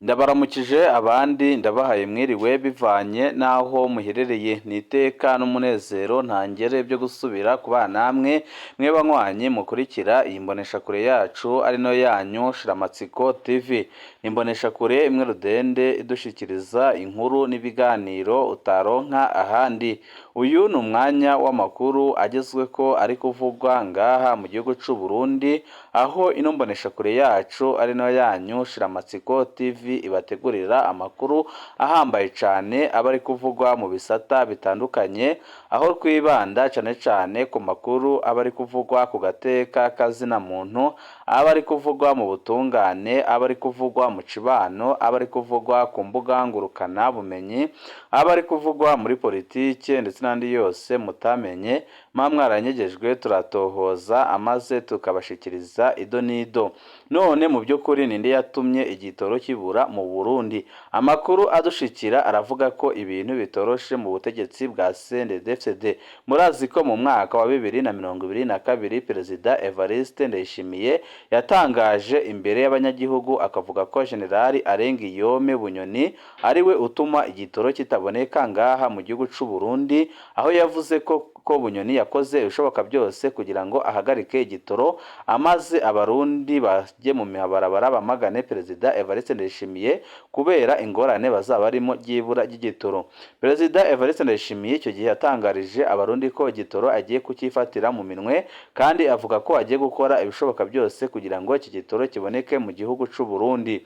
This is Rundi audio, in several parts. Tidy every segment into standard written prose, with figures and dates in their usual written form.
Ndabaramukije abandi ndabahaye mwiriwe bivanye n'aho muherereye. Ni iteka n'umunezero ntangere byo gusubira kubana namwe mwe banywanyi mukurikira iyi mboneshakure yacu ari nayo yanyu Shiramatsiko TV. Ni imboneshakure imwe rudende idushikiriza inkuru n'ibiganiro utaronka ahandi. Uyu ni umwanya w'amakuru agezweko ari kuvugwa ngaha mu gihugu c'u Burundi, aho ino mboneshakure yacu ari nayo yanyu Shiramatsiko TV ibategurira amakuru ahambaye cane aba ari kuvugwa mu bisata bitandukanye, aho twibanda cane cane ku makuru aba ari kuvugwa ku gateka kazina muntu, aba ari kuvugwa mu butungane, aba ari kuvugwa mu cibano, aba ari kuvugwa ku mbuga ngurukana bumenyi, aba ari kuvugwa muri politike ndetse n'andi yose mutamenye muba mwaranyegejwe, turatohoza amaze tukabashikiriza ido n'ido. None mu by'ukuri ninde yatumye igitoro kibura mu Burundi? Amakuru adushikira aravuga ko ibintu bitoroshe mu butegetsi bwa CNDD-FDD. Murazi ko mu mwaka wa 2022 Perezida Evariste Ndayishimiye yatangaje imbere y'abanyagihugu akavuga ko Generali Arengiyome Bunyoni ariwe utuma igitoro kitaboneka ngaha mu gihugu c'u Burundi, aho yavuze ko Bunyoni yakoze ibishoboka byose kugira ngo ahagarike igitoro, amaze Abarundi bajye mu mihabarabara bamagane Perezida Evariste Ndayishimiye kubera ingorane bazaba barimo ry'ibura ry'igitoro. Perezida Evariste Ndayishimiye icyo gihe yatangarije Abarundi ko igitoro agiye kucyifatira mu minwe, kandi avuga ko agiye gukora ibishoboka byose kugira ngo iki gitoro kiboneke mu gihugu c'u Burundi.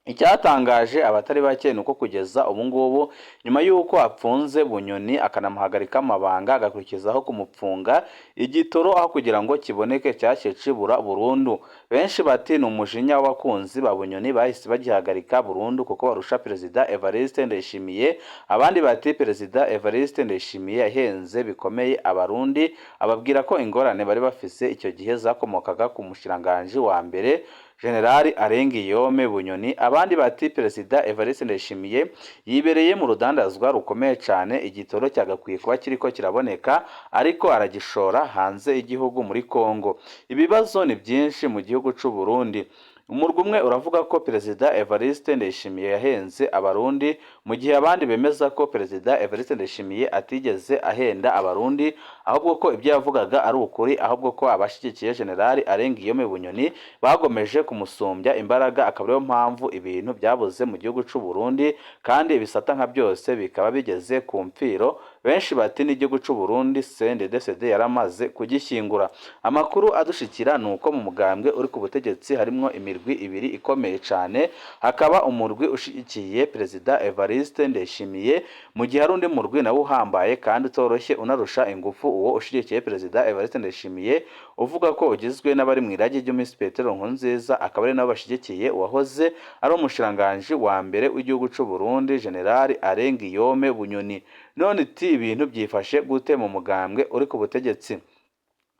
Icyatangaje abatari bake ni uko kugeza ubu ngubu, nyuma y'uko apfunze Bunyoni akanamuhagarika amabanga, agakurikizaho kumupfunga, igitoro aho kugira ngo kiboneke cyaciye cibura burundu. Benshi bati ni umujinya w'abakunzi ba Bunyoni bahise bagihagarika burundu kuko barusha Perezida Evariste Ndayishimiye. Abandi bati Perezida Evariste Ndayishimiye yahenze bikomeye Abarundi, ababwira ko ingorane bari bafise icyo gihe zakomokaga ku mushikiranganji wa mbere Generali Arengiyome Bunyoni. Abandi bati Perezida Evariste Ndayishimiye yibereye mu rudandazwa rukomeye cyane, igitoro cyagakwiye kuba kiriko kiraboneka ariko aragishora hanze y'igihugu muri Kongo. Ibibazo ni byinshi mu gihugu c'u Burundi. Umurwi umwe uravuga ko Perezida Evariste Ndayishimiye yahenze Abarundi, mu gihe abandi bemeza ko Perezida Evariste Ndayishimiye atigeze ahenda Abarundi, ahubwo ko ibyo yavugaga ari ukuri, ahubwo ko abashyigikiye Generali Arengiyome Bunyoni bagomeje kumusumbya imbaraga, akaba ariyo mpamvu ibintu byabuze mu gihugu c'u Burundi kandi ibisata nka byose bikaba bigeze ku mpfiro. Benshi bati n'igihugu c'u Burundi CNDD-FDD yaramaze kugishyingura. Amakuru adushikira ni uko mu mugambwe uri ku butegetsi harimwo imirwi ibiri ikomeye cane, hakaba umurwi ushigikiye Perezida Evariste Ndayishimiye, mu gihe hari undi murwi nawo uhambaye kandi utoroshye unarusha ingufu uwo ushigikiye Perezida Evariste Ndayishimiye, uvuga ko ugizwe n'abari mu iragi ry'Umisi Petero Nkurunziza, akaba ari nabo bashigikiye uwahoze ari umushikiranganji wa mbere w'igihugu c'u Burundi Generali Arengiyome Bunyoni. None iti ibintu byifashe gute mu mugambwe uri ku butegetsi?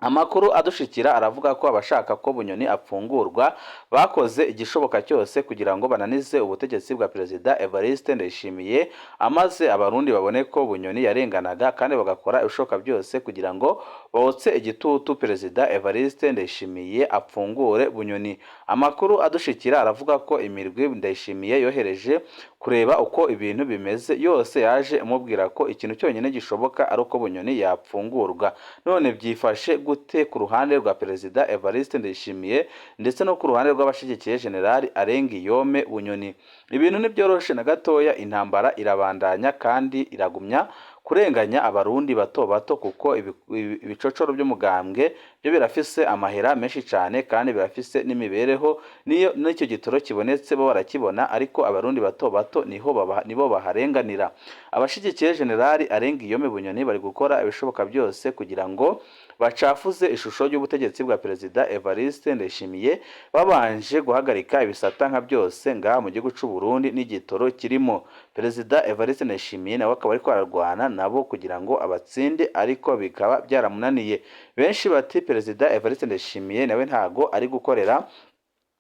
Amakuru adushikira aravuga ko abashaka ko Bunyoni apfungurwa bakoze igishoboka cyose kugira ngo bananize ubutegetsi bwa Perezida Evariste Ndayishimiye, amaze Abarundi babone ko Bunyoni yarenganaga, kandi bagakora ibishoboka byose kugira ngo botse igitutu Perezida Evariste Ndayishimiye apfungure Bunyoni. Amakuru adushikira aravuga ko imirwi Ndayishimiye yohereje kureba uko ibintu bimeze yose yaje imubwira ko ikintu cyonyine gishoboka ari uko Bunyoni yapfungurwa. None byifashe gute ku ruhande rwa Perezida Evariste Ndayishimiye ndetse no ku ruhande rw'abashigikiye Generali Arengiyome Bunyoni? Ibintu ntibyoroshe na gatoya, intambara irabandanya kandi iragumya kurenganya Abarundi bato bato, kuko ibicocoro by'umugambwe byo birafise amahera menshi cyane kandi birafise n'imibereho, niyo n'icyo gitoro kibonetse bo barakibona, ariko Abarundi bato bato niho baba, nibo baharenganira. Abashigikiye Generali Arengiyome Bunyoni bari gukora ibishoboka byose kugira ngo bacafuze ishusho y'ubutegetsi bwa Perezida Evariste Ndayishimiye, babanje guhagarika ibisata nka byose ngaha mu gihugu c'u Burundi n'igitoro kirimo. Perezida Evariste Ndayishimiye nawe akaba ariko ararwana nabo kugira ngo abatsinde, ariko bikaba byaramunaniye. Benshi bati Perezida Evariste Ndayishimiye nawe ntago ari gukorera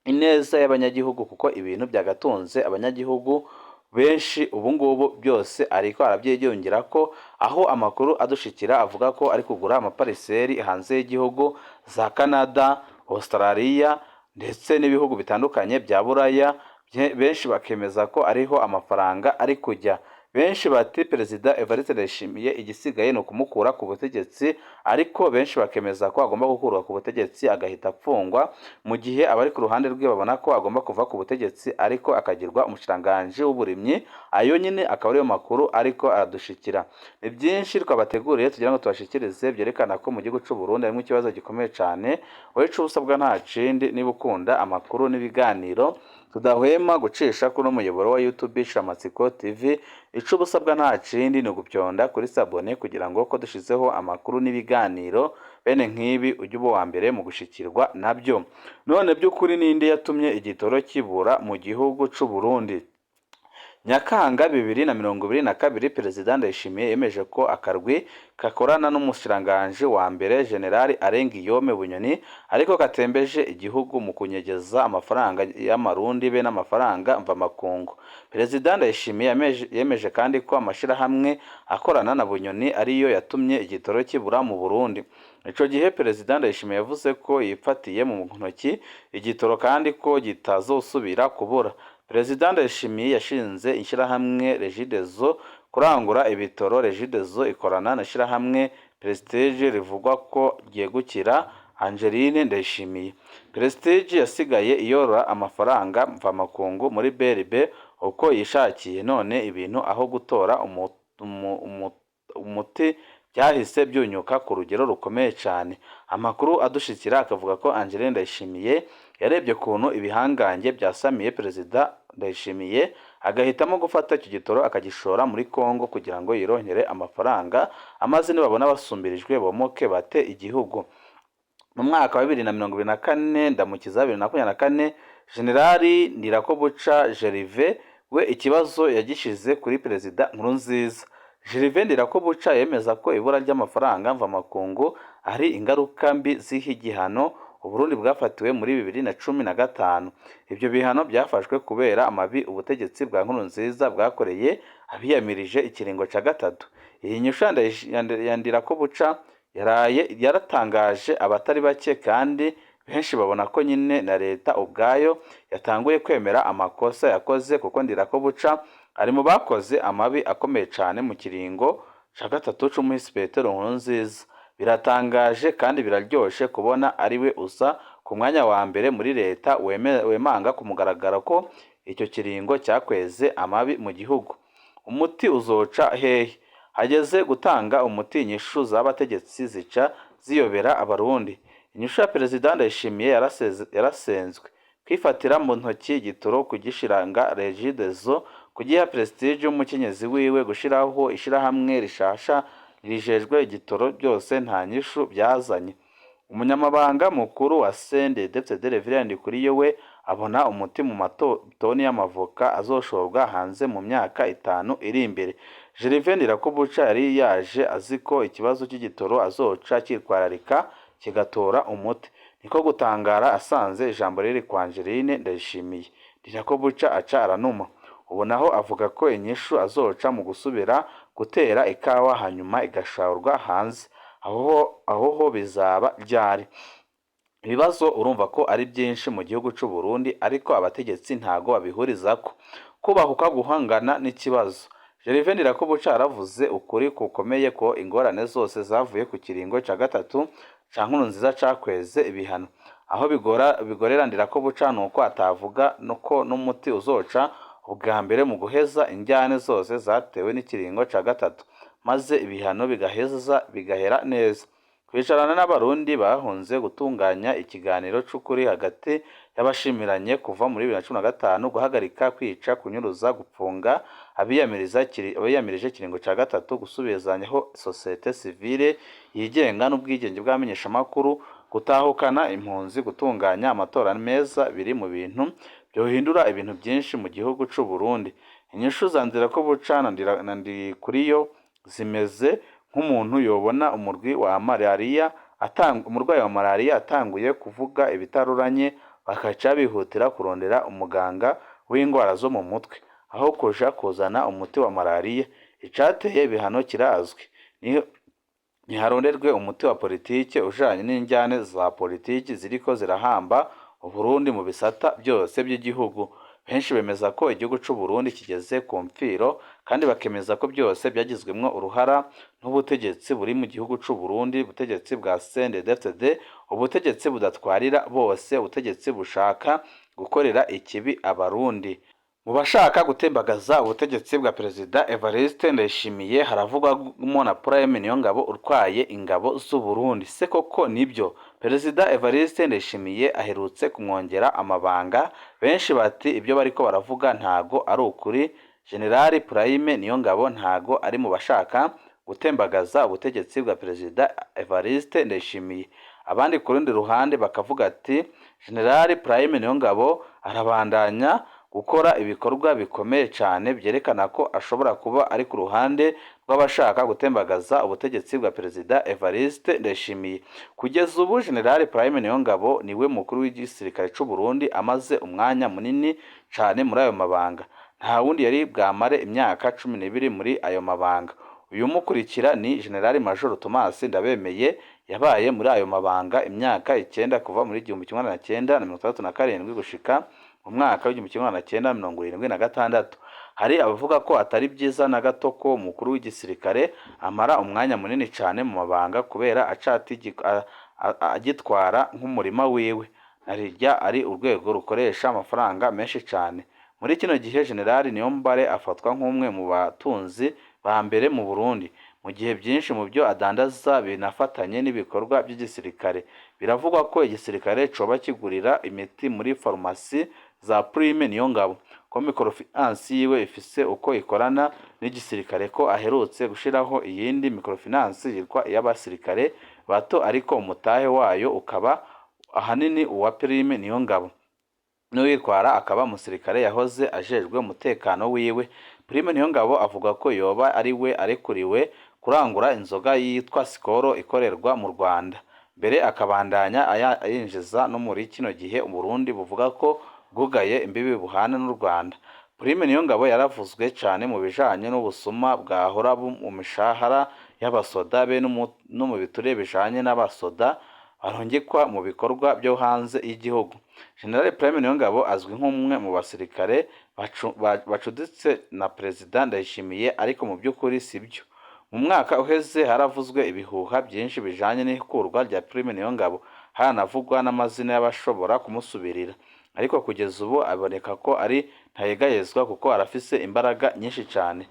ineza y'abanyagihugu, kuko ibintu byagatunze abanyagihugu benshi ubu ngubu byose ariko arabyiyongera ko, aho amakuru adushikira avuga ko ari kugura amapariseri hanze y'igihugu, za Canada, Australia ndetse n'ibihugu bitandukanye bya Buraya. Benshi bakemeza ko ariho amafaranga ari kujya. Benshi bati Perezida Evariste Ndayishimiye igisigaye ni ukumukura ku butegetsi, ariko benshi bakemeza ko agomba gukurwa ku butegetsi agahita apfungwa, mu gihe abari ku ruhande rwe babona ko agomba kuva ku butegetsi ariko akagirwa umushikiranganji w'uburimyi. Ayo nyine akaba ariyo makuru ariko aradushikira. Ni byinshi twabateguriye tugira ngo tubashikirize byerekana ko mu gihugu cy'u Burundi harimo ikibazo gikomeye cyane. Wowe ico usabwa nta kindi, niba ukunda amakuru n'ibiganiro tudahwema gucisha kuri muyoboro wa YouTube Shamatsiko TV, ico ubusabwa nta kindi ni ugupyonda kuri s'abonner kugira ngo ko dushizeho amakuru n'ibiganiro bene nk'ibi ujye uba uwa mbere mu gushikirwa nabyo. None by'ukuri ninde yatumye igitoro kibura mu gihugu c'u Burundi? Nyakanga 2022, Perezida Ndayishimiye yemeje ko akarwi kakorana n'umushikiranganji wa mbere General Alain Guillaume Bunyoni ariko katembeje igihugu mu kunyegeza amafaranga y'amarundi be n'amafaranga mvamakungu. Perezida Ndayishimiye yemeje kandi ko amashirahamwe akorana na Bunyoni ariyo yatumye igitoro kibura mu Burundi. Ico gihe Perezida Ndayishimiye yavuze ko yifatiye mu ntoki igitoro kandi ko kitazosubira kubura. Perezida Ndayishimiye yashinze ishyirahamwe Regideso kurangura ibitoro. Regideso ikorana na shirahamwe Prestige rivugwa ko ryegukira Angeline Ndayishimiye. Prestige yasigaye iyorora amafaranga mvamakungu muri BRB uko yishakiye, none ibintu aho gutora umuti byahise byunyuka ku rugero rukomeye cyane. Amakuru adushikira akavuga ko Angeline Ndayishimiye yarebye ukuntu ibihangange byasamiye Perezida Ndayishimiye, agahitamo gufata icyo gitoro akagishora muri Congo kugira ngo yironkere amafaranga, amaze nibabona basumbirijwe bomoke bate igihugu. Mu mwaka wa 2024 ndamukiza 2024, Generali Ndirakobuca Gervais we ikibazo yagishize kuri Perezida Nkurunziza. Gervais Ndirakobuca yemeza ko ibura ry'amafaranga mvamakungu ari ingaruka mbi z'iki gihano Uburundi bwafatiwe muri 2015. Ibyo bihano byafashwe kubera amabi ubutegetsi bwa Nkurunziza bwakoreye abiyamirije ikiringo ca gatatu. Iyi nyishu ya Ndirakobuca yaraye yaratangaje abatari bake, kandi benshi babona ko nyine na leta ubwayo yatanguye kwemera amakosa yakoze, kuko Ndirakobuca ari mu bakoze amabi akomeye cyane mu kiringo ca gatatu c'umuhisi Petero Nkurunziza. Biratangaje kandi biraryoshe kubona ari we uza ku mwanya wa mbere muri leta wemanga ku mugaragaro ko icyo kiringo cyakweze amabi mu gihugu. Umuti uzoca hehe? Hageze gutanga umuti, inyishu z'abategetsi zica ziyobera abarundi. Inyishu ya Perezida Ndayishimiye yarasenzwe: kwifatira mu ntoki igitoro, kugishiranga Regideso, kugiha Prestige y'umukenyezi wiwe, gushiraho ishirahamwe rishasha rijejwe igitoro, byose nta nyishu byazanye. Umunyamabanga mukuru wa CNDD-FDD Reverien Ndikuriyo we abona umuti mu matoni y'amavoka azoshorwa hanze mu myaka 5 iri imbere. Gervais Ndirakobuca yari yaje azi ko ikibazo cy'igitoro azoca cyitwararika kigatora umuti, niko gutangara asanze ijambo riri kwa Angeline Ndayishimiye. Ndirakobuca aca aranuma. Ubu naho avuga ko inyishu azoca mu gusubira gutera ikawa hanyuma igashorwa hanze. Aho ho bizaba ryari? Ibibazo urumva ko ari byinshi mu gihugu c'u Burundi, ariko abategetsi ntago babihurizako. Kubahuka guhangana n'ikibazo. Gervais Ndirakobuca yaravuze ukuri kukomeye ko ingorane zose zavuye ku kiringo ca gatatu ca Nkurunziza cakweze ibihano. Aho bigora bigorera Ndirakobuca nuko atavuga nuko n'umuti uzoca ubwa mbere mu guheza injyane zose zatewe n'ikiringo ca gatatu, maze ibihano bigaheza bigahera neza. Kwicarana n'abarundi bahunze, gutunganya ikiganiro c'ukuri hagati y'abashimiranye kuva muri 2015, guhagarika kwica, kunyuruza, gupfunga abiyamirije ikiringo ca gatatu, gusubizanyaho société civile yigenga n'ubwigenge bw'abamenyeshamakuru, gutahukana impunzi, gutunganya amatora meza, biri mu bintu byohindura ibintu byinshi mu gihugu c'u Burundi. Inyishu za Ndirakobuca na Ndikuriyo zimeze nk'umuntu yobona umurwi wa malaria umurwayi wa malaria atanguye kuvuga ibitaruranye, bakaca bihutira kurondera umuganga w'indwara zo mu mutwe aho kuja kuzana umuti wa malaria. Icateye ibihano kirazwi, niharonderwe umuti wa politike ujanye n'injyane za politiki ziriko zirahamba Uburundi mu bisata byose by'igihugu. Benshi bemeza ko igihugu c'u Burundi kigeze ku mfiro, kandi bakemeza ko byose byagizwemwo uruhara n'ubutegetsi buri mu gihugu c'u Burundi, ubutegetsi bwa CNDD-FDD, ubutegetsi budatwarira bose, ubutegetsi bushaka gukorera ikibi Abarundi. Mu bashaka gutembagaza ubutegetsi bwa Perezida Evariste Ndayishimiye haravugwamo na Prime Niyongabo utwaye ingabo z'u Burundi. Se koko nibyo? Perezida Evariste Ndayishimiye aherutse kumwongera amabanga, benshi bati ibyo bariko baravuga ntago ari ukuri. General Prime Niyongabo ntago ari mu bashaka gutembagaza ubutegetsi bwa Perezida Evariste Ndayishimiye. Abandi ku rundi ruhande bakavuga ati General Prime Niyongabo arabandanya gukora ibikorwa bikomeye cyane byerekana ko ashobora kuba ari ku ruhande rw'abashaka gutembagaza ubutegetsi bwa Perezida Evariste Ndayishimiye. Kugeza ubu General Prime Niyongabo niwe mukuru w'igisirikare c'u Burundi amaze umwanya munini cyane muri ayo mabanga. Nta wundi yari bwamare imyaka 12 muri ayo mabanga. Uyu mukurikira ni General Major Thomas Ndabemeye, yabaye muri ayo mabanga imyaka 9 kuva muri 1967 gushika mu mwaka w'1976. Hari abavuga ko atari byiza na gato ko umukuru w'igisirikare amara umwanya munini cyane mu mabanga, kubera aca agitwara nk'umurima wiwe, narirya ari urwego rukoresha amafaranga menshi cyane. Muri kino gihe General Niyombare afatwa nk'umwe mu batunzi ba mbere mu Burundi, mu gihe byinshi mu byo adandaza binafatanye n'ibikorwa by'igisirikare. Biravugwa ko igisirikare coba kigurira imiti muri farumasi za Prime Niyongabo, ko microfinance yiwe ifise uko ikorana n'igisirikare, ko aherutse gushiraho iyindi microfinance yitwa iy'abasirikare bato, ariko umutahe wayo ukaba ahanini uwa Prime Niyongabo, n'uwitwara akaba umusirikare yahoze ajejwe umutekano wiwe. Prime Niyongabo avuga ko yoba ari we arekuriwe kurangura inzoga yitwa Skol ikorerwa mu Rwanda, mbere akabandanya ayinjiza no muri kino gihe Uburundi buvuga ko bwugaye imbibi buhana n'u Rwanda. Prime Niyongabo yaravuzwe cane mu bijanye n'ubusuma bwahora mu mishahara y'abasoda be no mu biturire bijanye n'abasoda barungikwa mu bikorwa byo hanze y'igihugu. General Prime Niyongabo azwi nk'umwe mu basirikare bacuditse na Perezida Ndayishimiye, ariko mu by'ukuri sibyo. Mu mwaka uheze haravuzwe ibihuha byinshi bijanye n'ikurwa rya Prime Niyongabo, haranavugwa n'amazina y'abashobora kumusubirira, ariko kugeza ubu aboneka ko ari ntayegayezwa kuko arafise imbaraga nyinshi cane.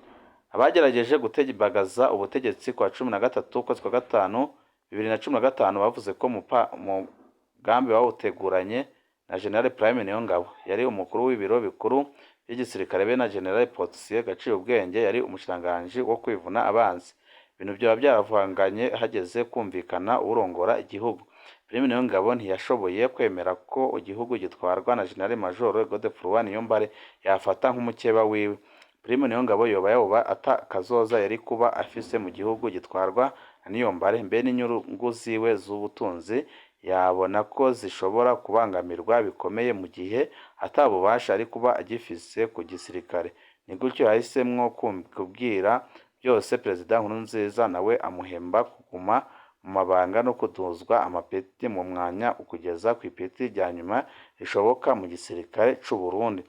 Abagerageje gutembagaza ubutegetsi kwa 13 ukwezi kwa gatanu 2015 bavuze ko umugambi bawuteguranye na General Prime Niyongabo yari umukuru w'ibiro bikuru by'igisirikare, be na General Potisier Gaciyubwenge yari umushikiranganji wo kwivuna abanzi. Ibintu vyoba vyaravanganye hageze kumvikana urongora igihugu. Prime Niyongabo ntiyashoboye kwemera ko igihugu gitwarwa na General Major Godefroid Niyombare yafata nk'umukeba wiwe. Prime Niyongabo yoba yoba ata kazoza yari kuba afise mu gihugu gitwarwa na Niyombare, mbe n'inyungu ziwe z'ubutunzi yabona ko zishobora kubangamirwa bikomeye mu gihe ata bubasha ari kuba agifise ku gisirikare. Ni gutyo yahisemwo kubwira byose Perezida Nkurunziza, nawe amuhemba kuguma mu mabanga no kuduzwa amapeti mu mwanya kugeza kw'ipeti rya nyuma rishoboka mu gisirikare c'u Burundi.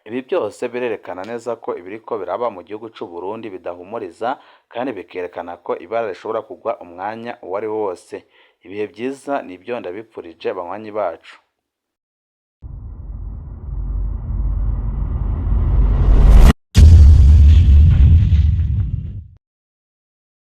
Ibi byose birerekana neza ko ibiriko biraba mu gihugu c'u Burundi bidahumuriza, kandi bikerekana ko ibara rishobora kugwa umwanya uwo ari wo wose. Ibihe byiza nibyo ndabipfurije banywanyi bacu.